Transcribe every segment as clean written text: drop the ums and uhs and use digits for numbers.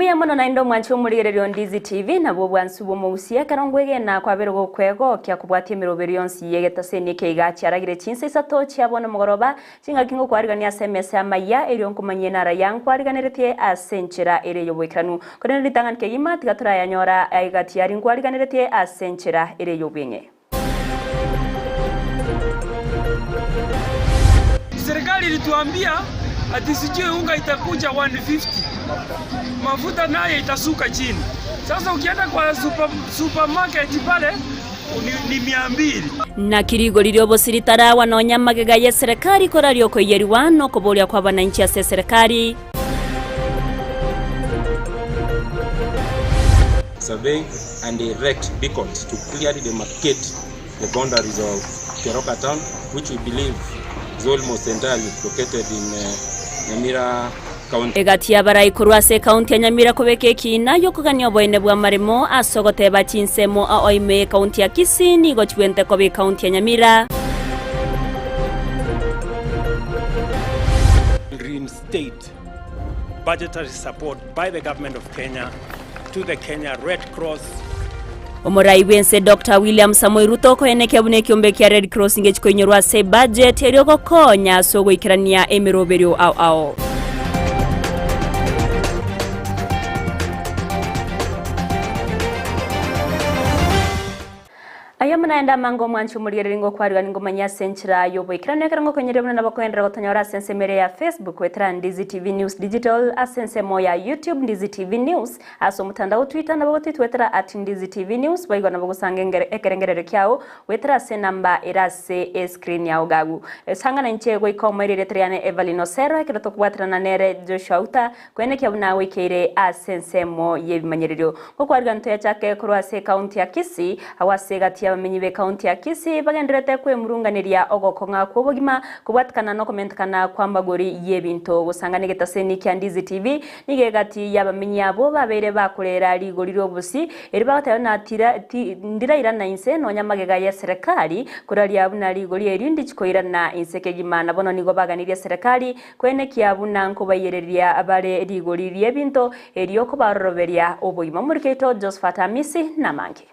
Mbuya mono naende omwanche omorigereria o Ndizi TV, nabwo obwansu bw'omogusia ekero ngwegena kwabere gokwegokia kobwatia emeroberi yonsi y'egetaseni eke iga chiaragire chinsa isato chia bono mogoroba, chingaki ngokwarigania ase emesa y'amayia, erio nkomanyie nara ya nkwariganeretie ase enchera ere y'oboikeranu. Korende ritang'ani kegima tiga torayanyora aiga tiari nkwariganeretie ase enchera ere y'obweng'e. Serikali ilituambia ati sijui unga itakuja 150, mafuta naye itasuka chini. Sasa ukienda kwa super, supermarket pale ni, ni 200. Naki rigori ri'obosio ritaragwa nonya amagega y'eserekari koraria okoiyerigwa nokoboria kw'abananchi ase eserekari. Survey and erect beacons to clearly demarcate the boundaries of Keroka town, which we believe is almost entirely located in Nyamira County. Egati y'abarai korwa ase ekaunti ya Nyamira kobeka ekiina gi'okogania oboene bw'amaremo ase ogoteba chinsemo ao ime y'ekaunti ya Kisii nigo chibwente koba ekaunti ya Nyamira. Reinstate budgetary support by the government of Kenya to the Kenya Red Cross. Omorai bw'ense Doctor William Samoei Ruto okoenekia buna ekiombe kia Red Cross ngechi koinyorwa ase ebudget erio gokonya ase ogoikerania emeroberio ao ao. Aye amo naende amange omwanche omorigereria ngokwarigani ngomanye ase enchera y'oboikeranu ekero ngokonyeria buna nabo koenderera gotonyora ase ensemo ere ya Facebook goetera Ndizi TV News Digital ase ensemo ya YouTube Ndizi TV News ase omotandao Twitter nabo gotitwetera at Ndizi TV News boigo nabo gosanga engere ekerengererio kiao goetera ase enamba ere ase escreen yao gagu sang'ana inche goika omoerio erieta riane Evelyn Osero ekero tokobwaterana nere Joshua Uta Koenekia buna goikeire ase ensemo y'ebimanyererio. Ngokwarigania ntoyachake korwa ase ekaunti ya Kisii, agwo ase egati y'abamenyi b'ekaunti ya Kisii bagendererete kwemurunganeria ogokong'a kw'obogima kobwatikana nokomentekana kw'amagori y'ebinto. Gosangana egetaseni kia Ndizi TV nigo egati y'abamenyi abwo babeire bakorera rigori ri'obosi erio bagoteba buna tira ti ndirairana inse nonya magega y'eserekari koraria buna rigori eri ndichikoirana inse kegima na bono nigo baganirie eserekari Koenekia buna nkobaiyereria bare rigori ri'ebinto, erio kobaroroberia obogima. Omoriki oito Josephat Amisi namange.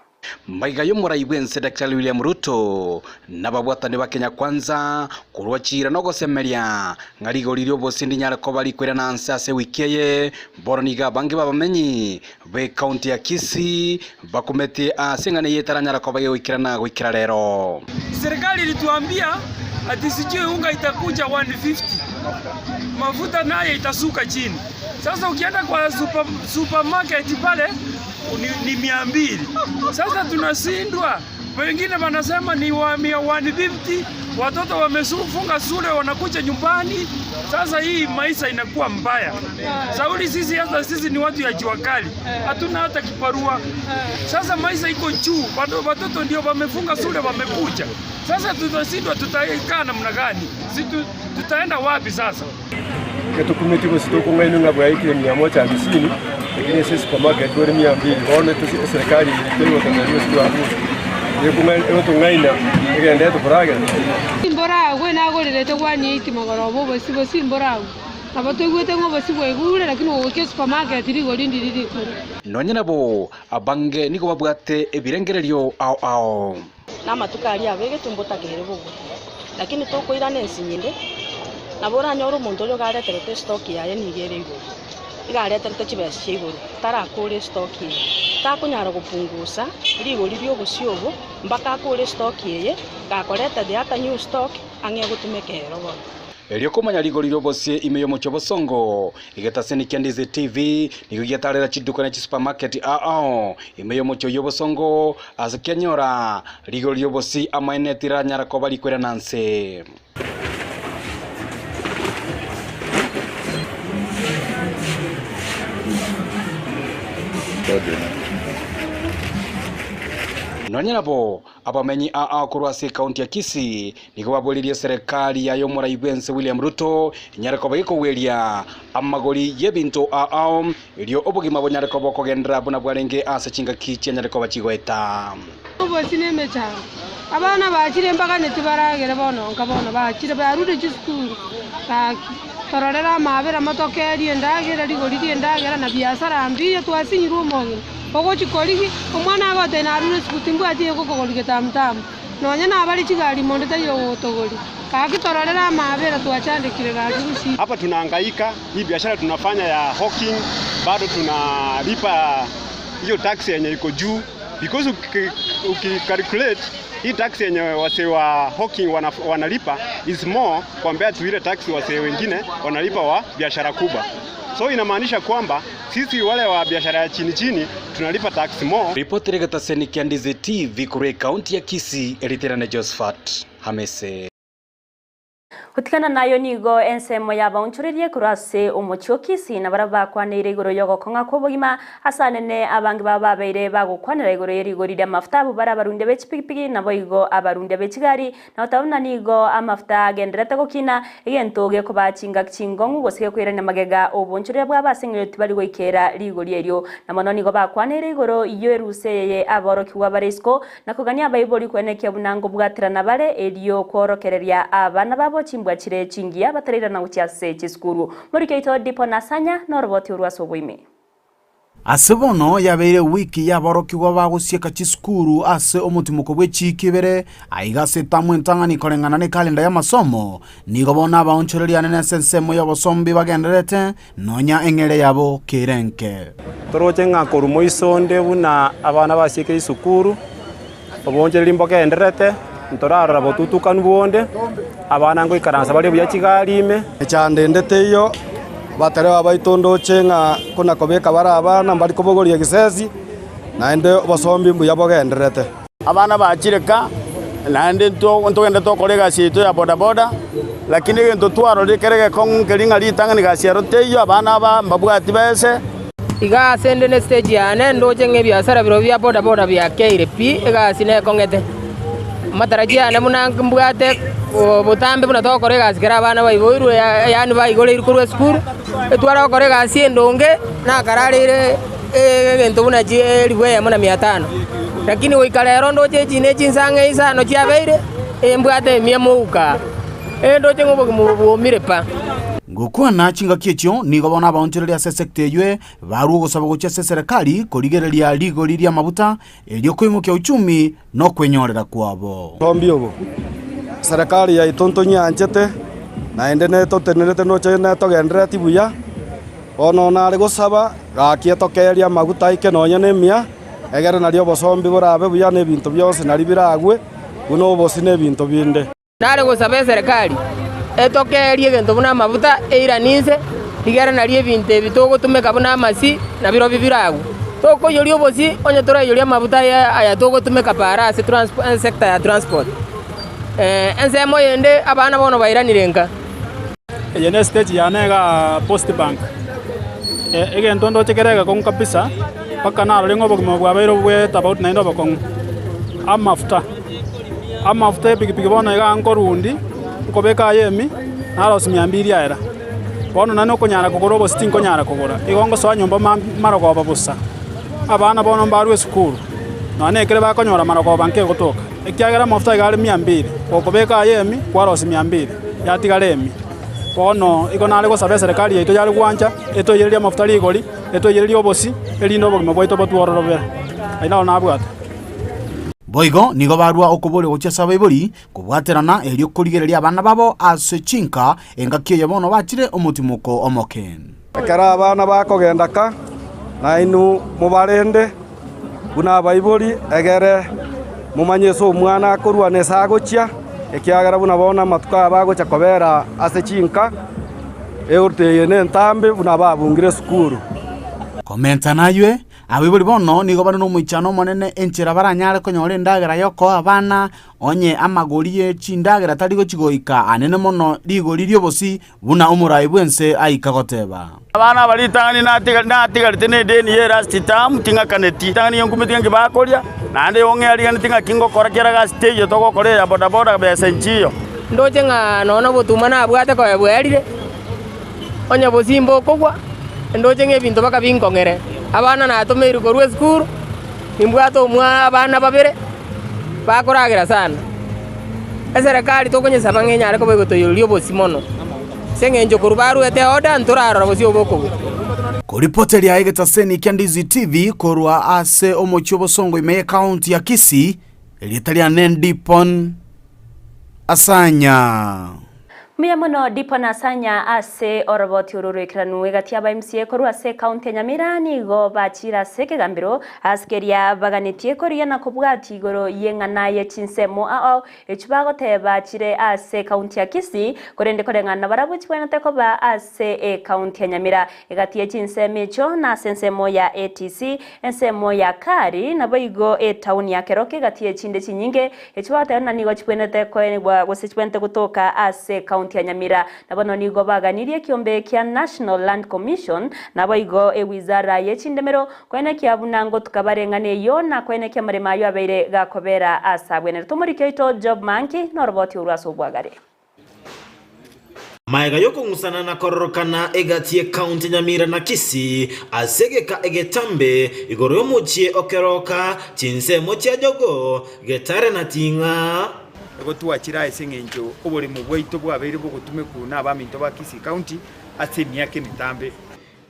Maiga y'omorai bw'ense Daktari William Ruto nababwatani ba Kenya Kwanza korwa chiira nogosemeria ng'a rigori ri'obosie ndinyare koba rikoirana nse ase ewiki eye. Bono nigo abange b'abamenyi b'ecounty ya Kisii bakumetie ase eng'ana eye etaranyara koba egoikerana goikera rero. Serikali ilituambia ati sijui unga itakuja 150, mafuta naye itasuka chini. Sasa ukienda kwa super, supermarket pale ni, ni 200. Sasa tunashindwa, wengine wanasema ni wa 150, watoto wamefunga shule wanakuja nyumbani. Sasa hii maisha inakuwa mbaya. Sauli sisi hata sisi ni watu ya jua kali, hatuna hata kibarua. Sasa maisha iko juu, watoto ndio wamefunga shule wamekuja. Sasa tutashindwa, tutakaa namna gani? Situ, tutaenda wapi sasa? Getokumeti gose tokong'ainwa ng'a bwaikire mia moja hamsini, lakini ase esupermarket bore mia mbili. Bono tosi eserekari eye teri gototebi gose twabusa, ekong'ai egotong'aina egende etokoragera. Simboragwe nagorerete gwanieti mogoroba obosie bosie mboragwe. Nabo toigwete ng'a obosie bwaigure, lakini ogoika esupermarket rigori ndiri rikure. Nonya nabo abange nigo babwate ebirengererio ao ao. Na amatuko aria abegete mbotakeire bogwe. Lakini tokoirana ensinyo ende, nabo oranyore omonto oria ogareterete estock yaye nigo ere igoro, iga areterete chibesa chia igoro, tarakore estock eye, takonyara gopungusa rigori ri'obosio obo mpaka akore estock eye, gakoreta the other new stock ang'e gotumeka ero bono. Erio komanya rigori ri'obosie ime y'omochie o Bosongo, egetaseni kia Ndizi TV nigo giatarera chiduka ne chisupermarket ao ao ime y'omochie oyio o Bosongo ase kianyora rigori ri'obosie amaene tiranyara koba rikoirana nse. Nonya nabo, Abamenyi aa korwa ase ekaunti ya Kisii nigo baboririe eserekari yaye omorai bw'ense William Ruto enyare koba gekogweria amagori y'ebinto ao erio obogima bonyare koba okogenderera buna bwarenge ase chingaki chianyare koba chigoeta. Obosie na emechando. Abana bachire mbaganyeti baragere bono nka bono bachire barure chisukuru gaki tororere amabera motokerie endagera rigori ri'endagera na biasara mbiya twasinyirwe omong'ina ogochi korigia omwana agoteba narure esukuru timbwati eyokokogori getamutamu nonya nabare chigari monde taiyo ogotogoria gaki tororere amabera twachandekire gaki gusii. Hapa tunahangaika, hii biashara tunafanya ya hawking, bado tunalipa hiyo tax yenye iko juu because ukicalculate hii tax yenye wasee wa hawking wanalipa is more compared to ile tax wasee wengine wanalipa wa biashara kubwa. So inamaanisha kwamba sisi wale wa biashara ya chini chini tunalipa tax more. Ripoti regetaseni kia Ndizi TV korwa ekaunti ya Kisii eriterane Josephat Hamese. Gotigana nayo nigo ensemo yabaonchorerie korwa ase omochie o Kisii na baria bakwaneire igoro ya ogokong'a kwa obogima ase anene abange babo babeire bagokwanera igoro ye rigori ria amafuta abwo bare abarundia be chipigipigi nabo igo abarundia be chigari na goteba buna nigo amafuta agenderete gokina egento gekobaa chingaki chingong'u gose gekoirania magega obonchoreria bwabo ase eng'encho tibari goikera rigori erio na mono nigo bakwaneire igoro ya erusa eye aborokigwa bare isiko na kogania abaibori koenekia buna ngobwaterana bare erio kworokereria abana babo chimbwa chire chingiya batarairana gochia ase chisukuru. Morike oito Dipo Nasanya noroboti orwo ase oboime. Ase bono yabeire ewiki y'aborokigwa bagosieka chisukuru ase omotimoko bwe chiiki ibere, aiga ase etamu entang'ani koreng'ana nekalenda y'amasomo, nigo bono abaonchoreria anene ase ensemo y'obosombi bagendererete, nonya eng'eria yabo kere enke. Toroche ng'a korwa moiso onde buna abana basiekire chisukuru, Oboonchoreria mbogendererete, ntorarora botutukanu bonde, abana ngoikaransa bare buya chigari ime. Emechando ende teiyo, abatereba baito ndoche ng'a kona-kobeka bare abana mbari kobogoria egesesi, naende obosombi mbuya bogendererete. Abana bachire ka, naende ntogende tokore egasi yaito ya bodaboda, lakini egento twarorire kere egekong'u nkeri ng'a ritang'ani gasi ero teiyo, abana aba mbabwati bese. Iga ase 'nde nestage yane ndoche ng'a ebiasara birobio bia bodaboda biakeire pi, egasi nekong'ete. Amatarajio yane buna mbwate botambe buna togokora egasi ekero abana baiboirwe yaani baigoreirwe korwa esukuru, etware gokora egasi endonge nakarareire egento buna elifu eyemo na mia tano. Lakini goika rero ndoche echi ne chinsang'e isano chiabeire, mbwate emia mouka, ndoche ng'a obogima obo bwomire pa. Gokwana chingaki echio nigo bono abaonchoreria ase esecta eywe barua ogosaba gochia ase eserekari korigereria rigori ri'amabuta erio koimokia uchumi na okwenyorera kwabo. Ombi obo, Serikali yaito ntonyianchete, naende netotenerete noche netogenderereti buya, bono nare gosaba, gaki etokeerie amaguta aike nonya nemia, egere nario obosombi borabe buya na ebinto bionsi nario biragwe, buna obosi na ebinto binde. Nare gosaba eserekari etokeerie egento buna amafuta eiranie inse, rigere nario ebinto ebi togotumeka buna amasi nabirobio biragwe. Tokoiyoria obosie onye toraiyorie amafuta aya aya togotumeka paara ase sector ya transport. Ensemo eyende abana bono bairanire nka. Eye ne stage yane igaa Post Bank, egento ndoche kere egekong'u kabisa, mpaka narore ng'a obogima obo bwabeire obwe tofauti naende obokong'u, amafuta. Amafuta epikipiki bono iga nkorundi, nkobeka aye emi, narosia mia mbili aera. Bono nane okonyara kogora obosie tinkonyara kogora, igo ngosoa nyomba marogoba bosa. Abana bono mbarwe esukuru, nonya na ekere bakonyora marogoba nkegotoka, ekiagera amafuta iga are mia mbili, gokobeka aye emi, kwarosia mia mbili, yatigara emi. Bono igo nare gosaba eserekari yaito yare gwancha, etoiyererie amafuta rigori, etoiyererie obosie, erinde obogima bwaito botwororobere. Ayio naro nabwate. Boigo nigo barua okoboria gochia ase abaibori kobwaterana erio korigereria abana babo ase chinka engaki eye bono bachire omotimoko omoke. Ekero abana bakogenda ka, nainwe mobarende buna abaibori, egere momanye ase omwana akorwa na ase agochia, ekiagera buna bono amatuko aya bagocha kobera ase chinka, egoti eye nentambe buna babungire esukuru. Komenta naywe, Abaibori bono nigo bare nomoichano omonene enchera baranyare konyora endagera y'okoa abana, onye amagori ye chindagera tari gochia goika anene mono rigori ri'obosi, buna omorai bw'ense aika goteba. Abana aba ritang'ani natigarete nedeni ye last term ting'akaneti. Ritang'ani nkumeti ng'aki bakoria, naende ong'eariganeti ng'aki ngokora kera gasi teiyo togokora eya bodaboda besa nchiyo. Ndoche ng'a nonya nobotuma nabwate konya bwerire. Onye bosimba okogwa, ndoche ng'a ebinto baka binkong'ere. Abana natomeirwe korwa esukuru, nimbwate omwa abana babere, Bakoragera sana. Eserekari tokonyesaba ng'a enyare koba egotoiroria obosio mono, ase eng'encho korwa baruete order ntorarora bosio obo okobua. Koripoteria egetaseni kia Ndizi TV korwa ase omochie obosongo ime y'ecounty ya Kisii, erieta riane Ndipon Asanya. Mbuya mono Dipon Asanya ase oroboti oro rw'ekeranu egati y'aba MCA korwa ase ecounty ya Nyamira nigo bachire ase ekegambero ase keria baganetie korigia na kobwatia igoro y'eng'ana ye chinsemo ao echio bagoteba chire ase ecounty ya Kisii korende koreng'ana nabarabwo chibwenerete koba ase ecounty ya Nyamira. Egati ye chinsemo echio nase ensemo ya ATC, ensemo ya Kari, naboigo etaoni ya Keroka egati y'echinde chinyinge echio bagoteba buna nigo chibwenerete koenigwa gose chibwenerete gotoka ase ekaunti ya Nyamira. Na bono nigo baganirie ekiombe kia National Land Commission naboigo ewizara ye chindemero koenekia buna ngotuka bare eng'ana eyio na koenekia amaremo ayio abeire gakobera ase abwenerete. Omoriki oito Job Manki noroboti orwo ase obwagare. Magega y'okong'usana na kororokana egati y'ekaunti ya Nyamira na Kisii ase egeka egetambe igoro y'omochie o Keroka, chinsemo chia Jogoo, Getare na Ting'a. Igo twachire ase engencho oboremo bwaito bwabeire bogotumekwa nabaminto ba Kisii County ase emiaka emetambe.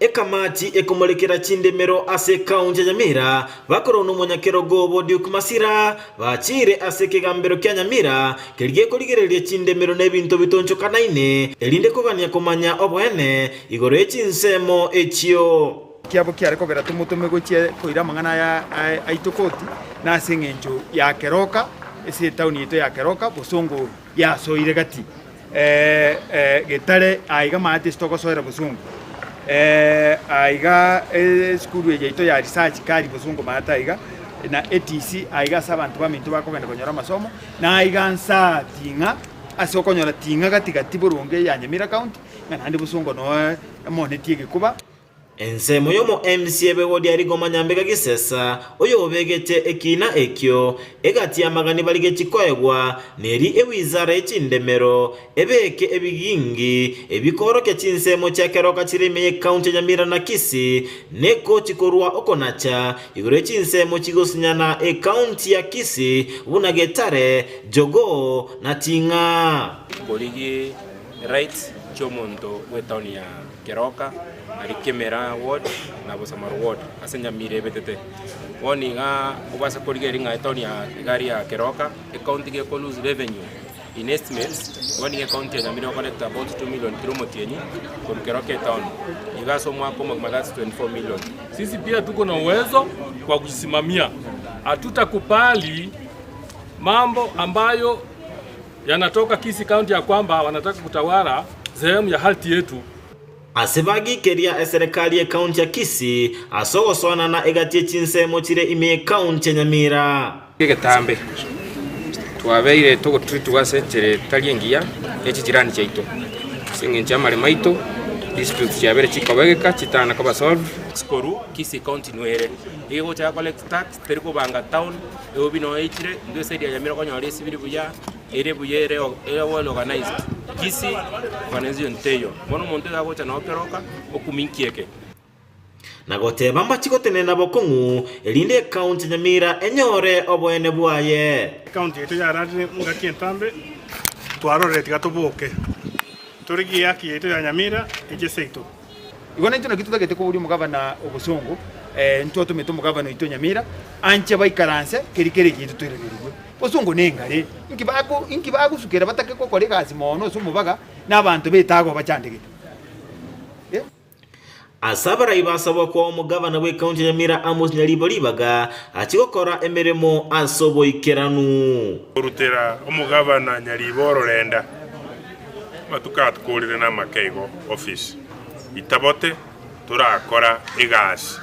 Ekamati ekomorekera chindemero ase ekaunti ya Nyamira bakorwa nomonyakerogo obo Duke Masira bachiire ase ekegambero kia Nyamira keria gekorigereria chindemero na ebinto bitonchokanaine erinde kogania komanya oboene igoro ye chinsemo echio. Kiabo kiare kogera tomotome gochia koira amang'ana aya aito koti, na ase engencho ya Keroka, ase etaoni yaito ya Keroka, bosongo yasoire gati. Getare aiga maate ase togosoera bosongo, aiga esukuru eye yaito ya research kari bosongo maate aiga, na ATC aiga ase abanto baminto bakogenda konyora amasomo, na aiga nsaa ting'a ase okonyora ting'a gati gati boronge ya Nyamira county, ng'a naende bosongo noo emonetie egekuba. Ensemo y'omo MC ebegodi ya Rigoma Nyambega Gisesa, oyobegete ekiina ekio, egati y'amagani barigetie koegwa, neri ewizara ye chindemero, ebeke ebigingi ebikoorokia chinsemo chia keroka chire ime y'ecounty ya Nyamira na Kisii, nekochi korwa okonacha igoro ye chinsemo chigosinyana ecounty ya Kisii buna Getare, Jogoo na Ting'a. Korigi rights chi'omonto bw'etaoni ya Keroka, aria Kemera ward na Bosamaro ward ase Nyamira ebetete. Bono iga obase korigereria ng'a etaoni ya iga aria ya Keroka, ecounty geko lose revenue in estimates, bono iga ecounty ya Nyamira egocollect about 2 million kera omotienyi korwa Keroka etown. Iga ase omwaka omogima that's 24 million. Sisi pia tuko na uwezo wa kujisimamia, hatutakubali mambo ambayo yanatoka Kisii County ya kwamba wanataka kutawala sehemu ya ardhi yetu. Ase bagikeria eserekari y'ekaunti ya Kisii ase ogosoanana egati ye chinsemo chire ime y'ekaunti ya Nyamira. Egetambe, twabeire togotreatwa ase enchera etari engiya ne chijirani chiaito, ase eng'encho y'amaremo aito, disputes chiabeire chikobegeka chitana koba solved. Korwa Kisii County nwere, egocha ya collect tax, teri kobanga town, eobi noyo eichire, intwe eside ya Nyamira okonyora esibiri buya, ere buya ere ere well organized. Kisii, organization teiyo. Bono omonto iga agocha noo keroka, okumia inki eke? Na goteba mbachi gotenena bokong'u, erinde ekaunti ya Nyamira enyore oboene bwaye. Ekaunti yaito yararire engaki entambe, twarorire tiga toboke, torigie ehaki yaito ya Nyamira eche seito. Igo naintwe naki totagete koboria omogabana obosongo, ntwatomete omogabana oito Nyamira, anche baikaranse keri kere egiaito toiranerigwe. Bosongo nengare, inki bako inki bagosukera batake gokora egasi mono ase omobaga, na abanto b'etago bachandegete? Eh. Ase abarai basabwa koa omogabana bw'ekaunti ya Nyamira Amos Nyaribo ribaga achie gokora emeremo ase oboikeranu. Korutera omogabana Nyaribo ororenda. Amatuko aya tokorire namake igo office itabote torakora egasi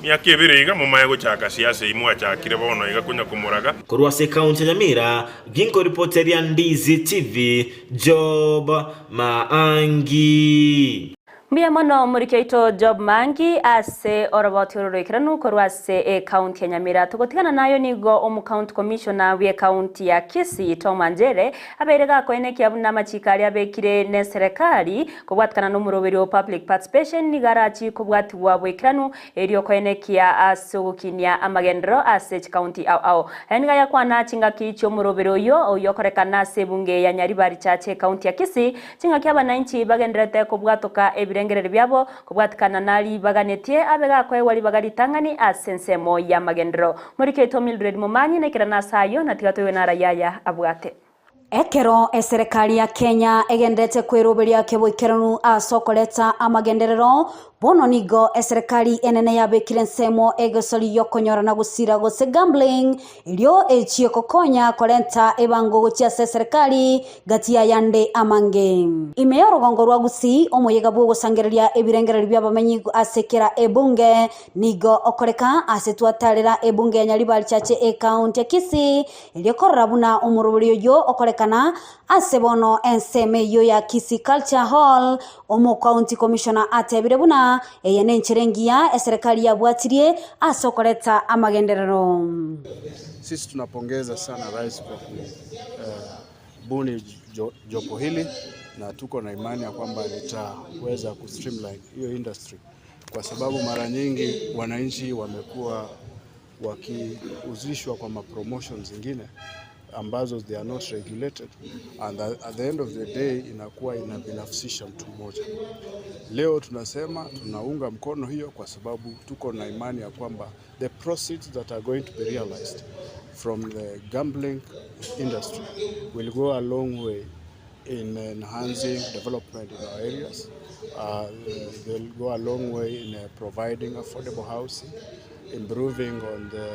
miaka ebere iga momanye gochaka siasa eyio mwachakire bono iga konya komoraga. Korwa ase ekaunti ya Nyamira, ginkoripoteria Ndizi TV, Job Maangi. Mbuya mono omoriki oito Job Mangi ase oroboti oro roikeranu korwa ase ecounty ya Nyamira. Togotigana nayo nigo omocounty commissioner bw'ecounty ya Kisii Tom Anjere abeire gakoenekia buna amachiko aria abekire neserekari kobwatikana nomoroberio o public participation nigo arachi kobwatigwa boikeranu erio koenekia ase ogokinia amagenderero ase chicounty ao ao. Aya nigo ayakwana chingaki chiomoroberi oyio oyio okorekana ase ebunge ya Nyaribari Church ecounty ya Kisii. Chingaki abananchi bagendererete kobwatoka ebirengererio biabo, kobwatikana nari baganetie abe gakoegwa ribaga ritang'ani ase ensemo y'amagenderero. Morike oito Mildred Momanyi naikerane ase ayio, na tiga toigwe naro ayaya abwate. Ekero eserekari ya Kenya egenderete kweroberia keboikeranu ase okoreta amagenderero, bono nigo eserekari enene yabekire ensemo egosori yokonyorana gosira gose gambling, erio echie kokonya korenta ebango gochia ase eserekari gati y'ayande amange. Ime y'orogongo rwa Gusii, omoyega bw'ogosangereria ebirengererio bi'abamenyi ase kera ebunge nigo okoreka ase twatarera ebunge ya Nyaribari Chache ecounty ya Kisii erio korora buna omoroberi oyio okorekana ase bono ensemo eyio ya Kisii Culture Hall. Omocounty Commissioner atebire buna eye nenchera engiya eserekari yabwatirie ase okoreta amagenderero. Sisi tunapongeza sana rais kwa kubuni jopo hili na tuko na imani ya kwamba litaweza kustreamline hiyo industry, kwa sababu mara nyingi wananchi wamekuwa wakihusishwa kwa mapromotion zingine ambazo they are not regulated and at the end of the day inakuwa inabinafsisha mtu mmoja. Leo tunasema tunaunga mkono hiyo kwa sababu tuko na imani ya kwamba the proceeds that are going to be realized from the gambling industry will go a long way in enhancing development in our areas. They'll go a long way in providing affordable housing, improving on the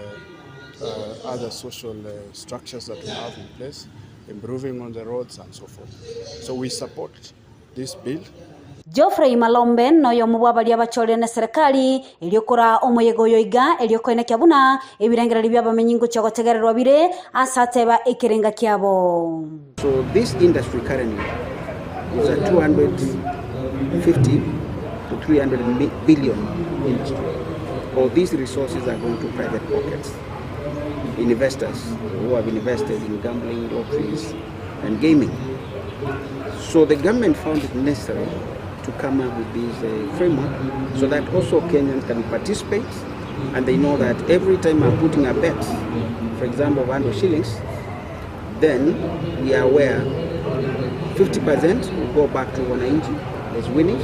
other social structures that we have in place, improving on the roads and so forth. So we support this bill. Geoffrey Malombe noyomo bw'abaria bachorire na serikali erio kora omoyega oyo iga erio koenekia buna ebirengererio bi'abamenyi ngochia gotegererwa bire ase ateba ekerenga kiabo. So this industry currently is a 250 to 300 billion industry. All these resources are going to private pockets. Investors who have invested in gambling, lotteries, and gaming. So the government found it necessary to come up with this framework so that also Kenyans can participate and they know that every time I'm putting a bet, for example, of 100 shillings, then we are aware 50% will go back to wananchi as winnings,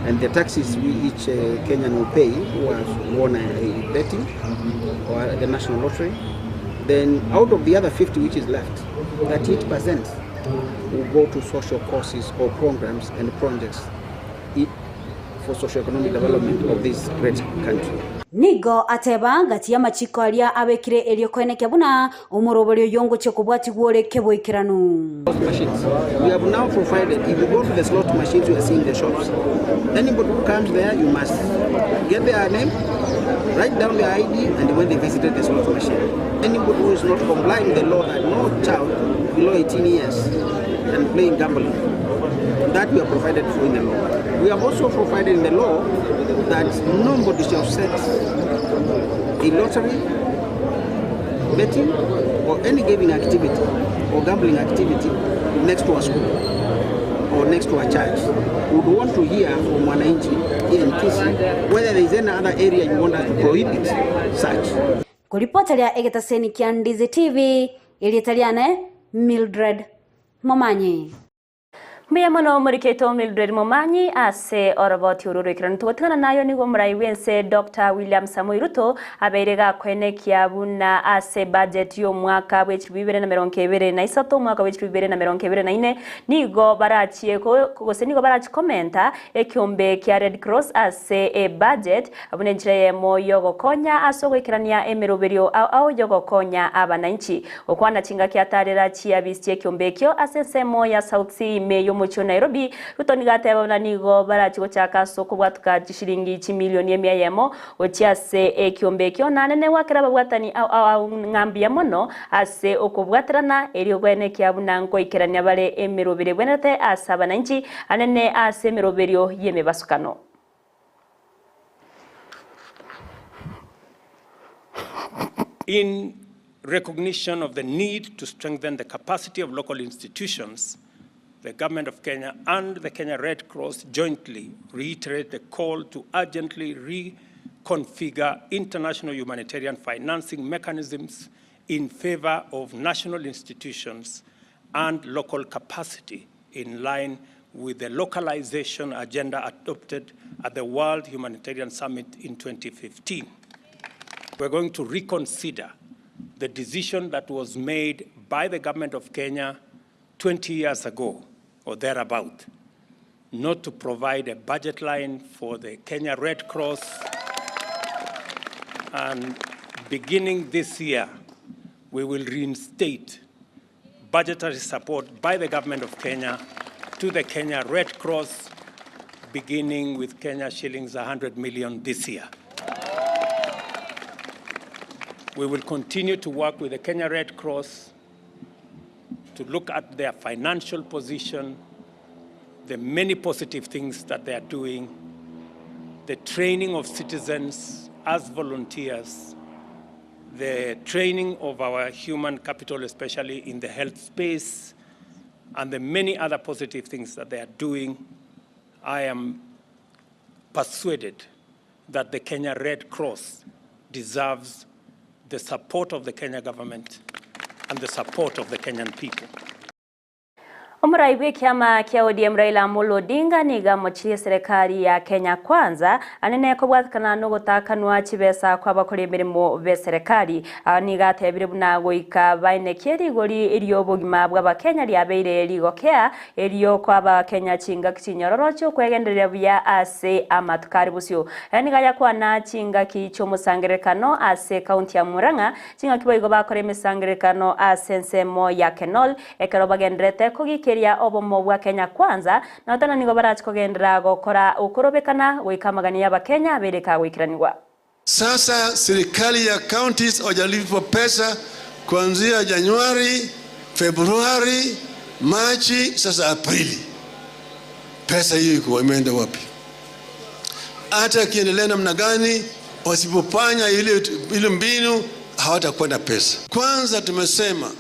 and the taxes we each Kenyan will pay who has won a betting or the national lottery. Then out of the other 50 which is left, 38% will go to social causes or programs and projects for socio-economic development of this great country. Nigo ateba ngati y'amachiko aria abekire erio koenekia buna omorobori oyo ngochia kobwatigwa ore keboikeranu. Machines. We have now provided, if you go to the slot machines you are seeing in the shops, anybody who comes there, you must get their name, write down their ID, and when they visited the slot machine. Anybody who is not complying with the law that no child below 18 years can play in gambling, that we are provided for in the law. We have also provided in the law that nobody shall set a lottery, betting, or any gaming activity or gambling activity next to a school or next to a church. We would want to hear from wananchi here in Kisii whether there is any other area you want us to prohibit such. Kuripoteria egetaseni kia Ndizi TV, irietariane Mildred Momanyi. Mbuya mono moriketo Mildred Momanyi ase oroboti ororo tugotigana nayo nigo murai wense Dr. William Samoei Ruto abeire gakwenekia buna ase budget y'omwaka bw'echiri bibere na mirongo ebere na isato omwaka bw'echiri bibere na mirongo ebere na ine nigo barachie gose nigo barachikomenta ekiombe kia Red Cross ase e budget abune enchera yemo yogokonya ase ogoikerania emeroberio ao yogokonya abananchi okwana chingaki atarera chiabisi ekiombe ekio ase ensemo ya South C ime. y'omochie o Nairobi, Ruto nigo ateba buna nigo barachi gochaka ase okobwatuka chishilingi chimilioni emia eyemo gochia ase ekiombe ekio na anene goakera ababwatani ao ao ng'a mbuya mono ase okobwaterana erio goenekia buna nkoikerania bare emeroberi ebwenerete ase abananchi anene ase emeroberio y'emebasukano. In recognition of the need to strengthen the capacity of local institutions, the Government of Kenya and the Kenya Red Cross jointly reiterate the call to urgently reconfigure international humanitarian financing mechanisms in favor of national institutions and local capacity in line with the localization agenda adopted at the World Humanitarian Summit in 2015. We're going to reconsider the decision that was made by the government of Kenya 20 years ago or thereabout, not to provide a budget line for the Kenya Red Cross. And beginning this year, we will reinstate budgetary support by the government of Kenya to the Kenya Red Cross, beginning with Kenya shillings 100 million this year. We will continue to work with the Kenya Red Cross to look at their financial position, the many positive things that they are doing, the training of citizens as volunteers, the training of our human capital, especially in the health space, and the many other positive things that they are doing. I am persuaded that the Kenya Red Cross deserves the support of the Kenya government and the support of the Kenyan people. Omorai bw'ekiama kia ODM Raila Amolo Odinga nigo amochirie eserekari ya Kenya Kwanza anene kobwatekana nogotakanwa chibesa kw'abakori emeremo b'eserekari. Aa nigo atebire buna goika baenekie rigori ri'obogima bw'abakenya riabeire rigokea erio koa abakenya chingaki chinyororo chi'okwegendereria buya ase amatuko are bosio. Aya nigo ayakwana chingaki chi'omosangererekano ase ekaunti ya Murang'a Chingaki boigo bakora emesangererekano ase ensemo ya Kenol, ekero bagendererete kogikeria obomo bwa Kenya Kwanza, na otana nigo barache kogenderera gokora okorobekana goika amagani y'Abakenya abeire kagoikeranigwa. Sasa serikali ya counties hawajalipwa pesa kuanzia Januari, Februari, Machi, sasa Aprili. Pesa hiyo iko imeenda wapi? Hata akiendelea namna gani, wasipofanya ile ile mbinu hawatakuwa na pesa. Kwanza tumesema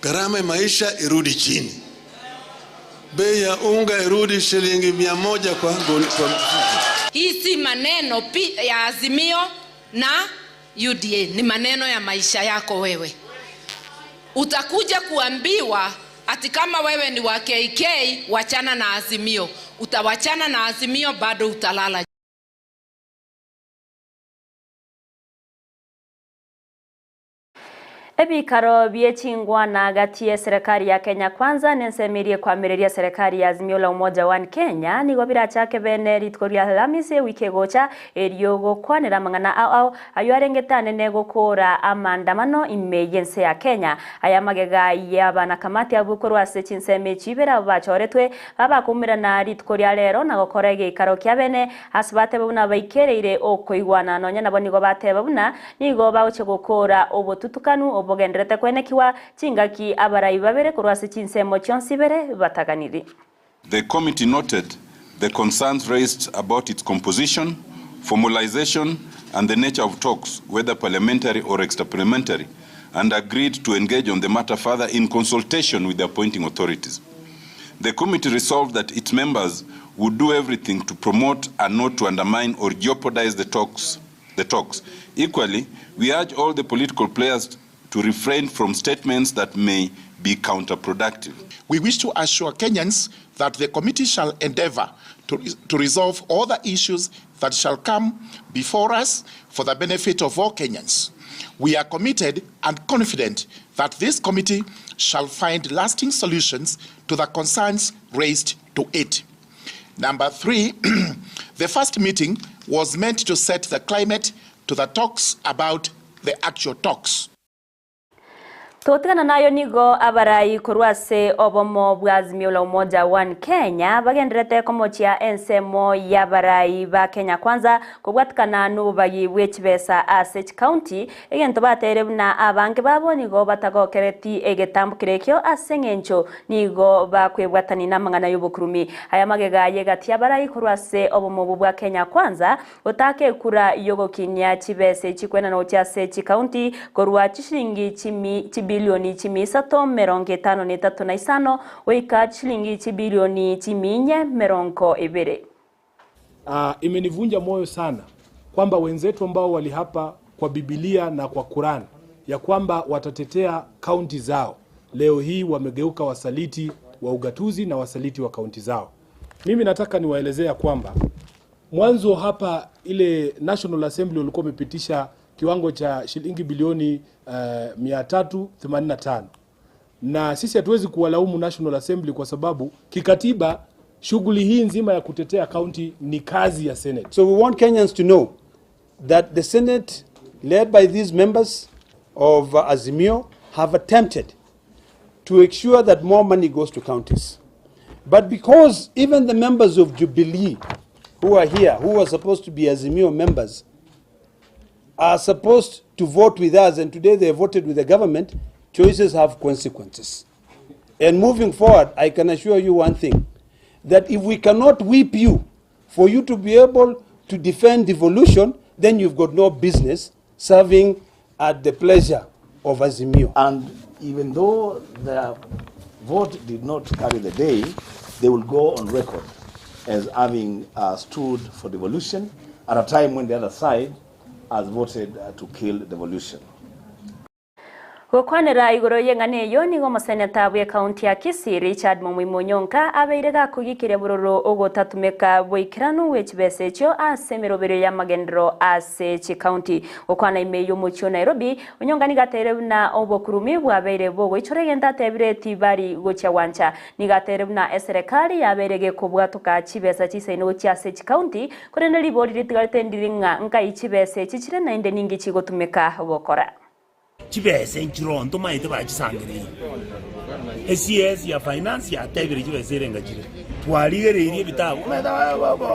gharama ya maisha irudi chini, bei ya unga irudi shilingi 100 kwa Hii si maneno pi ya Azimio na UDA, ni maneno ya maisha yako wewe. Utakuja kuambiwa ati kama wewe ni wa KK wachana na Azimio, utawachana na Azimio bado utalala. Ebikaro bie chingwana gati y'eserekari ya Kenya Kwanza n'ensemo eria ekoamereria serikari ya Azimio la Umoja One Kenya nigo birachake bene rituko ria Alhamisi ewiki egocha erio gokwanera amang'ana ao ao ayio arengete anene gokora amaandamano ime y'ense ya Kenya. Aya amagega y'abanakamati abwo korwa ase chinsemo echi ibere abwo bachoretwe babakoumerana rituko ria rero na gokora egeikaro kia bene ase bateba buna baikereire okoigwana nonya nabo nigo bateba buna nigo bagochia gokora obotutukanu obogenderete kwenekiwa chingaki abarai babere korwa ase chinsemo chionsi ibere bataganiri. The committee noted the concerns raised about its composition, formalization, and the nature of talks, whether parliamentary or extra-parliamentary, and agreed to engage on the matter further in consultation with the appointing authorities. The committee resolved that its members would do everything to promote and not to undermine or jeopardize the talks. The talks. Equally, we urge all the political players to refrain from statements that may be counterproductive. We wish to assure Kenyans that the committee shall endeavor to resolve all the issues that shall come before us for the benefit of all Kenyans. We are committed and confident that this committee shall find lasting solutions to the concerns raised to it. Number 3, the first meeting was meant to set the climate to the talks about the actual talks. Togotigana nayo nigo abarai korwa ase obomo bwa Azimio la Umoja One Kenya bagendererete komochia ensemo y'abarai ba Kenya Kwanza kobwatikana nobobagi bwe chibesa ase chikaunti, egento bateire buna abange babo nigo batagokereti egetambokero ekio ase eng'encho nigo bakwebwatania namang'ana y'obokurumi. Aya magega y'egati y'abarai korwa ase obomo obwo bwa Kenya Kwanza Gotaka ekura y'ogokinia chibesa echikwenana gochia ase chikaunti korwa chishilingi chimi chibilioni chimi isato merongo etano na etato na isano goika chishilingi chibilioni chimi inye merongo ebere. Uh, imenivunja moyo sana kwamba wenzetu ambao walihapa kwa Biblia na kwa Quran ya kwamba watatetea kaunti zao, leo hii wamegeuka wasaliti wa ugatuzi na wasaliti wa kaunti zao. Mimi nataka niwaelezea kwamba mwanzo hapa ile National Assembly walikuwa wamepitisha kiwango cha shilingi bilioni 385 na sisi hatuwezi kuwalaumu National Assembly kwa sababu kikatiba shughuli hii nzima ya kutetea kaunti ni kazi ya Senate. So we want Kenyans to know that the Senate, led by these members of Azimio, have attempted to ensure that more money goes to counties. But because even the members of Jubilee who are here, who are supposed to be Azimio members, are supposed to vote with us, and today they voted with the government, choices have consequences. And moving forward, I can assure you one thing that if we cannot whip you for you to be able to defend devolution, then you've got no business serving at the pleasure of Azimio. And even though their vote did not carry the day, they will go on record as having uh, stood for devolution at a time when the other side has voted uh, to kill devolution. Gokwanera igoro y'eng'ana eyio nigo omoseneta bw'ekaunti ya Kisii Richard Momoimo Onyonka abeire gakogikiria bororo ogotatumeka boikeranu bwe chibesa echio ase emeroberio y'amagenderero ase chikaunti. Gokwana ime y'omochie o Nairobi, Onyonka nigo ateire buna obokurumi bwabeire bogoichora egento atebire tibari gochia gwancha. Nigo ateire buna eserekari yabeire gekobwatoka chibesa chisaine gochia ase chikaunti korende ribori ritigarete ndiri ng'a nkai chibesa echi chire naende ninki chigotumeka gokora. Chibesa nchiroo ntomaete bachisangereire. ECS ya finance yatebire chibesa erenga chire. Twarigereirie ebitabu, omanyete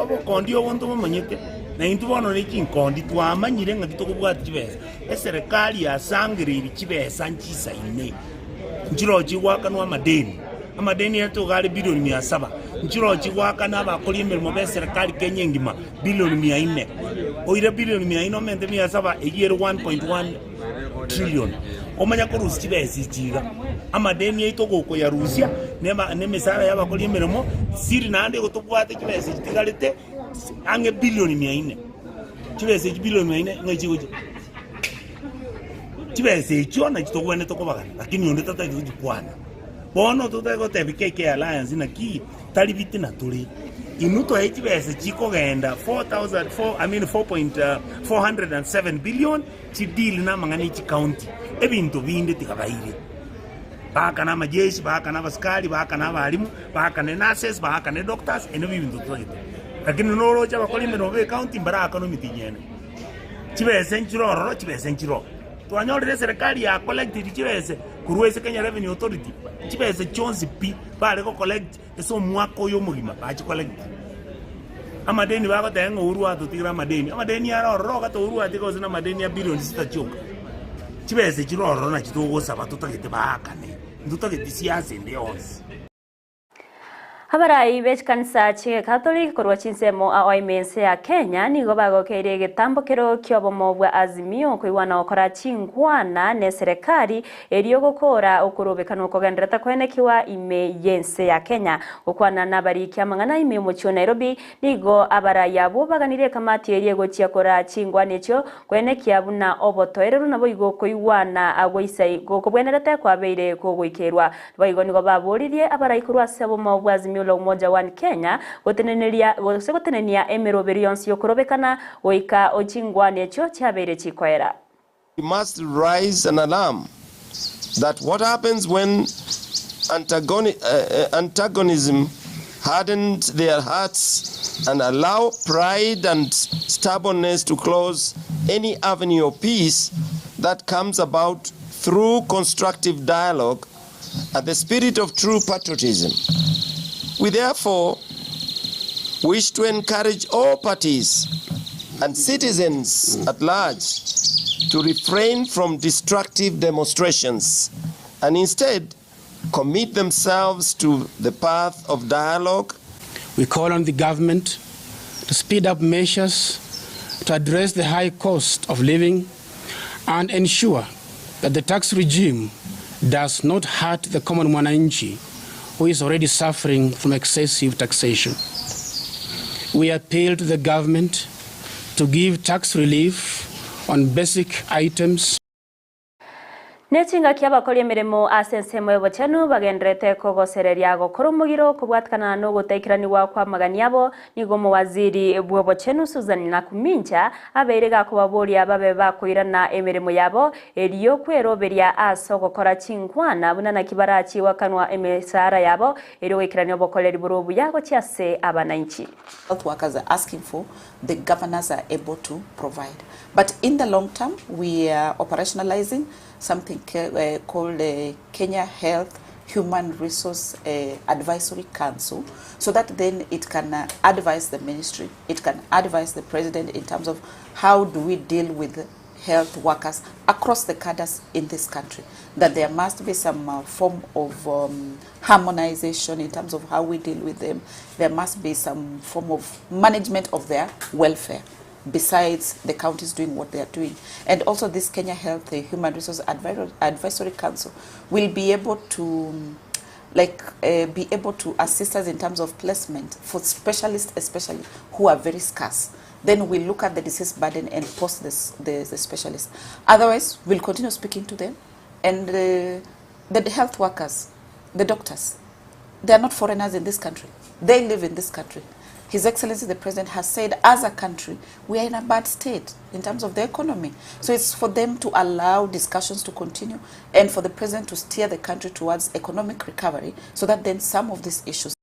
obokondi obo ntobomanyete, na intwe bono ne chinkondi twamanyire ng'aki tokobwati chibesa. Eserekari yasangereirie chibesa nchisaine, nchiroo chigoakanwa amadeni, amadeni aye iga are bilioni mia saba, nchiroo chigoakana abakori emeremo ba eserekari Kenya engima bilioni mia inne. Oire bilioni mia inne omente mia saba, eyio ere 1.1 trillion. Omanya korusia chibesa echi iga, amadeni aito gokoyarusia, na emesara y'abakori emeremo, siri naende igo tobwate chibesa echi chitigarete ang'e bilioni mia inne. Chibesa echi bilioni mia inne ng'ai chigochia? Chibesa echio nachi togwenerete kobagana, lakini onde tatagete gochikwana. Bono totari gotebia KK Alliance naki tari bitina tore. Inwe toe chibesa chikogenda 4,000 I mean 4.407 billion chideal namang'ana e chicounty. Ebinto binde tiga baire. Baakane amajeshi, baakane abasikari, baakane abalimu, baakane nurses, baakane doctors, ene ebinto totagete. Lakini noroche abakori emeremo be county mbaraakanwe emitienyi ene. Chibesa nchire ororo, chibesa nchire oo. Twanyorire eserekari ya collected chibesa korwa ase Kenya Revenue Authority, chibesa chionsi pi bare go collect ase omwaka oyo omogima bachi collect. Amadeni bagoteba ng'a Uhuru atotigire amadeni, amadeni are ororo ogate Uhuru atiga gose na amadeni a billion sita chioka. Chibesa chire ororo nachi togosaba totagete baakane, ntotageti siasa ende yonsi. Abarai be chikanisa chi'Ekatholiki korwa chinsemo ao ime ense ya Kenya nigo bagokeire egetambokero ki'obomo bwa Azimio koigwana gokora chinkwana neserekari erio gokora okorobekana okogenderete koenekiwa ime y'ense ya Kenya. Gokwana nabariki amang'ana ime y'omochie o Nairobi nigo abarai abwo baganirie ekamati eria egochia koraa chinkwana echio koenekia buna obotoereru naboigo koigwana gwaisai gokobwenerete kwabeire kogoikerwa. Boigo nigo baboririe abarai korwa ase obomo bwa Azimio la Umoja One Kenya goteneneria gose gotenenia emeroberio yonsi y'okorobekana goika o chingwana echio chiabeire chikoera. We must raise an alarm that what happens when antagonism hardened their hearts and allow pride and stubbornness to close any avenue of peace that comes about through constructive dialogue and the spirit of true patriotism. We therefore wish to encourage all parties and citizens at large to refrain from destructive demonstrations and instead commit themselves to the path of dialogue. We call on the government to speed up measures to address the high cost of living and ensure that the tax regime does not hurt the common mwananchi who is already suffering from excessive taxation. We appeal to the government to give tax relief on basic items. Ne chingaki abakori emeremo ase ensemo y'obochenu bagendererete kogosereria gokora omogiro kobwatikana nogotaikeraniwa kw'amagani abo, nigo omowaziri bw'obochenu Susan Nakumincha abeire gakobaboria babe bakoirana emeremo yabo erio kweroberia ase ogokora chinkwana buna naki barachie goakanwa emesara yabo erio goikerania obokoreri bore obuya gochia ase abanainchi. Health workers are asking for, the governors are able to provide. But in the long term, we are operationalizing something uh, called the Kenya Health Human Resource uh, Advisory Council, so that then it can uh, advise the ministry, it can advise the president in terms of how do we deal with health workers across the cadres in this country, that there must be some uh, form of um, harmonization in terms of how we deal with them. There must be some form of management of their welfare besides the counties doing what they are doing. And also this Kenya Health the Human Resource Advisory Council will be able to um, like uh, be able to assist us in terms of placement for specialists especially who are very scarce. Then we look at the disease burden and post this, the, the specialists. Otherwise, we'll continue speaking to them. And uh, the health workers, the doctors, they are not foreigners in this country. They live in this country. His Excellency the President has said, as a country, we are in a bad state in terms of the economy. So it's for them to allow discussions to continue and for the President to steer the country towards economic recovery so that then some of these issues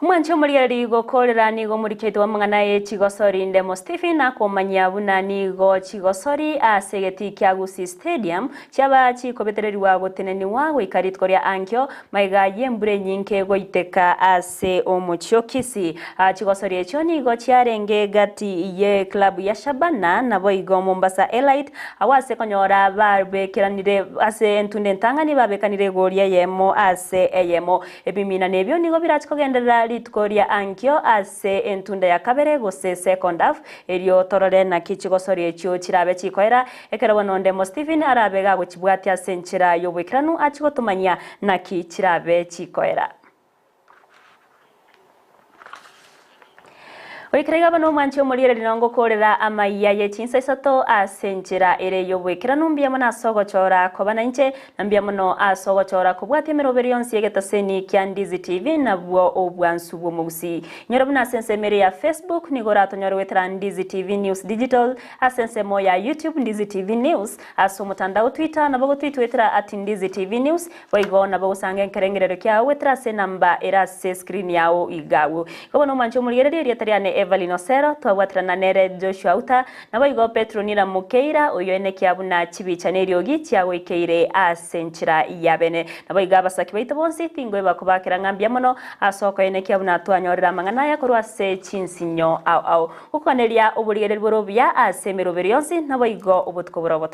Omwanchi omorigereria gokorera nigo omoriketi bw'amang'ana ye chigosori Ndemo Stephen akomanyia buna nigo chigosori ase egetii kia Gusii Stadium chiaba chikobetereriwa goteneniwa goika rituko ria ankio maiga y'embura enyinge goiteka ase omochie o Kisii. Chigosori echio nigo chiarenge gati ye club ya Shabana naboigo Mombasa Elite agwo ase konyora babekeranire ase entunda entang'ani babekanire egori eyemo ase eyemo. Ebimina nebio nigo birache kogenderera rituko ria ankio ase entunda ya kabere gose second half, erio torore naki chigosori echio chirabe chikoera, ekero bono ondemo Stephen arabe gagochibwatia ase enchera y'oboikeranu achie gotomanyia naki chirabe chikoera. Goikera iga bono omwanchi omoriereri nongokorera amaiya ye chinsa isato ase enchera ere y'oboikeranu mbuya mono ase ogochora koba nainche, na mbuya mono ase ogochora kobwatia emeroberi yonsi y'egetaseni kia Ndizi TV nabwo obwansu bw'omogusii. Inyora buna ase ensemo ere ya Facebook nigo oratonyore goetera Ndizi TV News Digital, ase ensemo ya YouTube Ndizi TV News, ase omotandao Twitter nabo gotwitwetera at Ndizi TV News, Boigo nabo ogosanga enkerengerero kiao goetera ase enamba ere ase escreen yao iga agwo. Igo bono omwanche omorigererie erieta riane Evelyn Osero, twabwaterana nere Joshua Uta, naboigo Petro Nira Mokeira, oyio enekia buna chibicha na eriogi chiagoikeire ase enchera ya bene. Naboigo abasaki baito bonsi tingoeba kobakera ng'a mbuya mono ase okoenekia buna twanyorire amang'ana aya korwa ase chinsinyo ao ao. Gokoneria oborigereria bore obuya ase emeroberi yonsi, naboigo obotuko bore obotoereru.